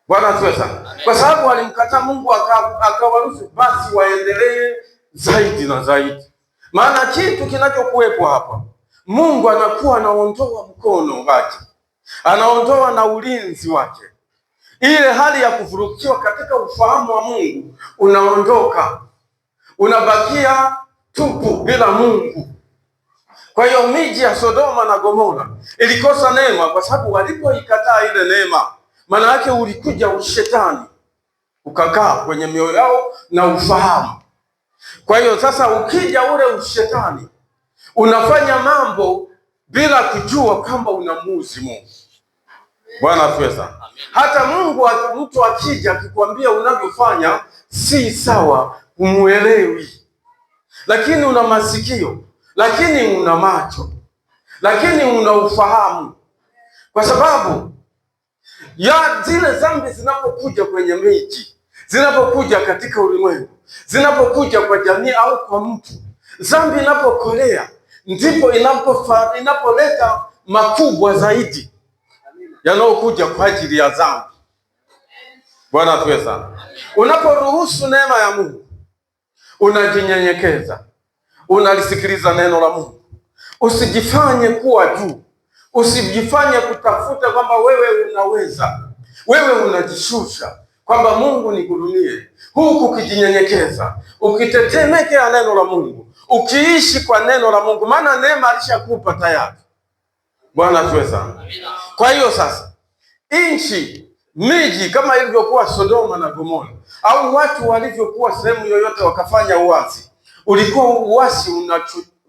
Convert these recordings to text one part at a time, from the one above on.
Bwana asifiwe sana. Kwa sababu walimkataa Mungu akawaruhusu basi waendelee zaidi na zaidi. Maana kitu kinachokuwepo hapa, Mungu anakuwa anaondoa mkono wake, anaondoa na ulinzi wake. Ile hali ya kuvurukiwa katika ufahamu wa Mungu unaondoka, unabakia tupu bila Mungu. Kwa hiyo miji ya Sodoma na Gomora ilikosa neema kwa sababu walipoikataa ile neema, maana yake ulikuja ushetani ukakaa kwenye mioyo yao na ufahamu. Kwa hiyo sasa, ukija ule ushetani unafanya mambo bila kujua kwamba unamuuzi Mungu. Bwana asifiwe sana. Hata Mungu, mtu akija akikwambia unavyofanya si sawa, humuelewi, lakini una masikio, lakini una macho, lakini una ufahamu, kwa sababu ya zile dhambi zinapokuja kwenye miji, zinapokuja katika ulimwengu, zinapokuja kwa jamii au kwa mtu, dhambi inapokolea ndipo inapoleta makubwa zaidi yanayokuja kwa ajili ya dhambi. Bwana asifiwe sana. Unaporuhusu neema ya Mungu, unajinyenyekeza, unalisikiliza neno la Mungu, usijifanye kuwa juu, usijifanye kutafuta kwamba wewe unaweza. Wewe unajishusha kwamba Mungu nihurumie, huku ukijinyenyekeza, ukitetemekea neno la Mungu, ukiishi kwa neno la Mungu, maana neema alishakupa tayari. Bwana asifiwe sana. Kwa hiyo sasa, nchi, miji kama ilivyokuwa Sodoma na Gomora, au watu walivyokuwa sehemu yoyote wakafanya uasi, ulikuwa uasi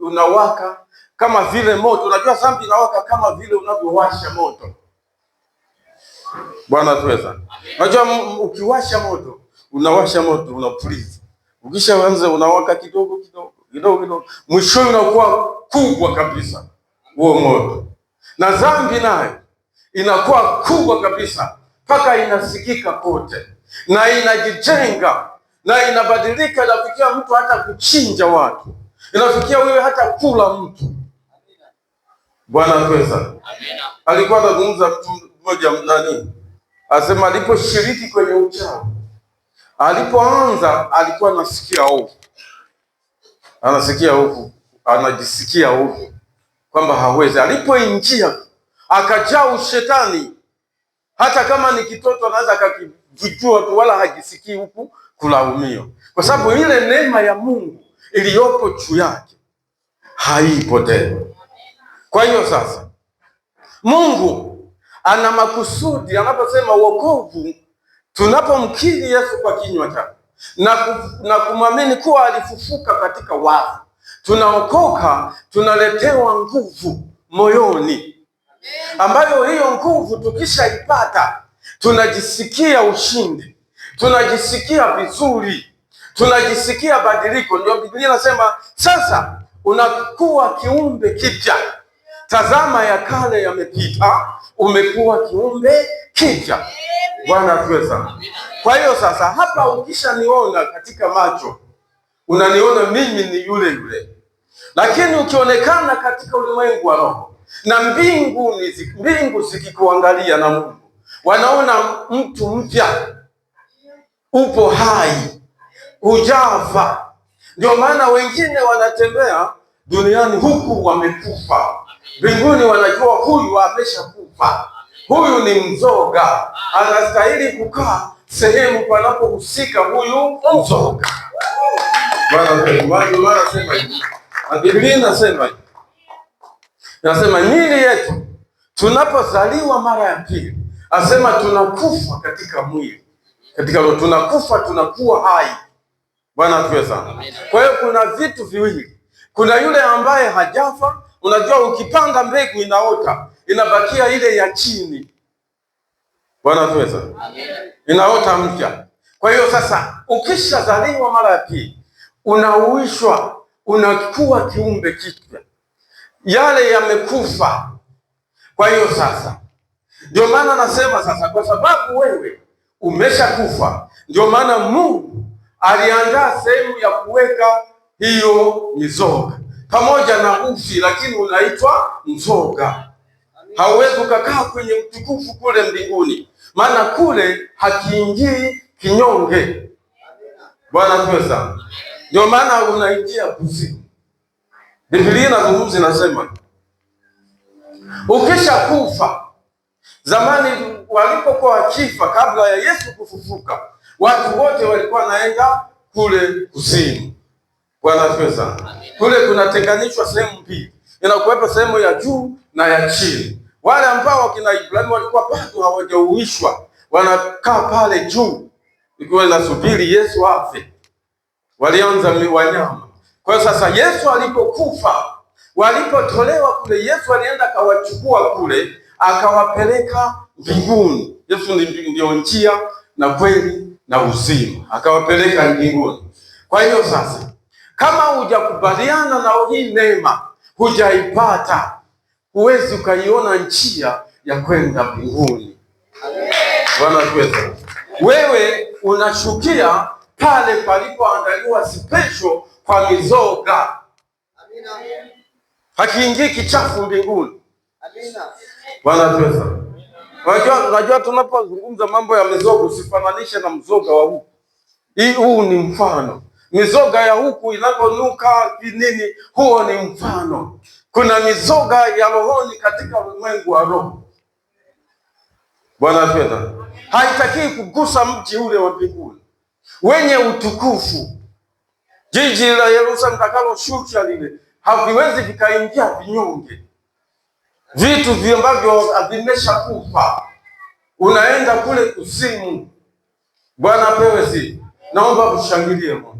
unawaka kama vile moto. Unajua dhambi inawaka kama vile unavyowasha moto. Bwana asifiwe sana. Unajua ukiwasha moto, unawasha moto, unapuliza. Ukishaanza unawaka kidogo kidogo kidogo kidogo, mwishowe unakuwa kubwa kabisa huo moto. Na dhambi nayo inakuwa kubwa kabisa mpaka inasikika kote na inajijenga na inabadilika, inafikia mtu hata kuchinja watu, inafikia wewe hata kula mtu. Bwana asifiwe sana. Alikuwa anazungumza mtu mmoja nani, asema aliposhiriki kwenye uchawi, alipoanza alikuwa anasikia hofu, anasikia hofu, anajisikia hofu kwamba hawezi. Alipoingia akajaa ushetani, hata kama ni kitoto anaweza akakijua tu, wala hajisikii huku kulaumiwa, kwa sababu ile neema ya Mungu iliyopo juu yake haipo tena. Kwa hiyo sasa Mungu ana makusudi anaposema wokovu, tunapomkiri Yesu kwa kinywa chake na kumwamini kuwa alifufuka katika wafu, tunaokoka, tunaletewa nguvu moyoni, ambayo hiyo nguvu tukishaipata tunajisikia ushindi, tunajisikia vizuri, tunajisikia badiliko. Ndio Biblia inasema sasa unakuwa kiumbe kipya. Tazama, ya kale yamepita, umekuwa kiumbe kipya. Bwana asifiwe sana. Kwa hiyo sasa hapa ukishaniona katika macho, unaniona mimi ni yule yule, lakini ukionekana katika ulimwengu wa roho na mbingu zikikuangalia na Mungu, wanaona mtu mpya, upo hai, hujafa. Ndio maana wengine wanatembea duniani huku wamekufa, mbinguni wanajua huyu ameshakufa, huyu ni mzoga, anastahili kukaa sehemu panapohusika huyu mzoga. Bwana anasema hivi, na Biblia inasema hivi, inasema miili yetu tunapozaliwa mara ya pili, asema tunakufa katika mwili, katika roho tunakufa, tunakuwa hai. Bwana asifiwe sana. Kwa hiyo kuna vitu viwili, kuna yule ambaye hajafa. Unajua, ukipanda mbegu inaota, inabakia ile ya chini. Bwana asifiwe sana, inaota mpya. Kwa hiyo sasa, ukishazaliwa mara ya pili, unauishwa, unakuwa kiumbe kipya, yale yamekufa. Kwa hiyo sasa, ndio maana nasema sasa, kwa sababu wewe umeshakufa, ndio maana Mungu aliandaa sehemu ya kuweka hiyo mizoga pamoja na ufi, lakini unaitwa mzoga. Hauwezi ukakaa kwenye utukufu kule mbinguni. Maana kule hakiingii kinyonge. Bwana asifiwe sana. Ndio maana unaingia kuzimu. Biblia inazungumza inasema, ukishakufa. Zamani walipokuwa wakifa kabla ya Yesu kufufuka, watu wote walikuwa wanaenda kule kuzimu. Bwana asifiwe sana. Kule kunatenganishwa sehemu mbili, inakuwepo sehemu ya juu na ya chini. Wale ambao wakina Ibrahimu walikuwa bado hawajauishwa wanakaa pale juu, ikiwa inasubiri Yesu afe. Walianza wanyama. Kwa hiyo sasa Yesu alipokufa, walipotolewa kule, Yesu alienda akawachukua kule, akawapeleka mbinguni. Yesu ndio njia na kweli na uzima, akawapeleka mbinguni. Kwa hiyo sasa, kama hujakubaliana na hii neema, hujaipata, huwezi ukaiona njia ya kwenda mbinguni. Bwana asifiwe. Wewe unashukia pale palipoandaliwa special kwa mizoga. Hakiingii kichafu mbinguni. Bwana asifiwe. Unajua tunapozungumza mambo ya mizoga usifananishe na mzoga wa huku. Hii huu ni mfano. Mizoga ya huku inaponuka nini, huo ni mfano. Kuna mizoga ya rohoni katika ulimwengu wa roho. Bwana asifiwe. Haitakii kugusa mji ule wa mbinguni wenye utukufu. Jiji la Yerusalemu takaloshusha lile, haviwezi vikaingia vinyonge, vitu ambavyo vimeshakufa. Unaenda kule kuzimu. Bwana apewe sifa. Naomba ushangilie Mungu.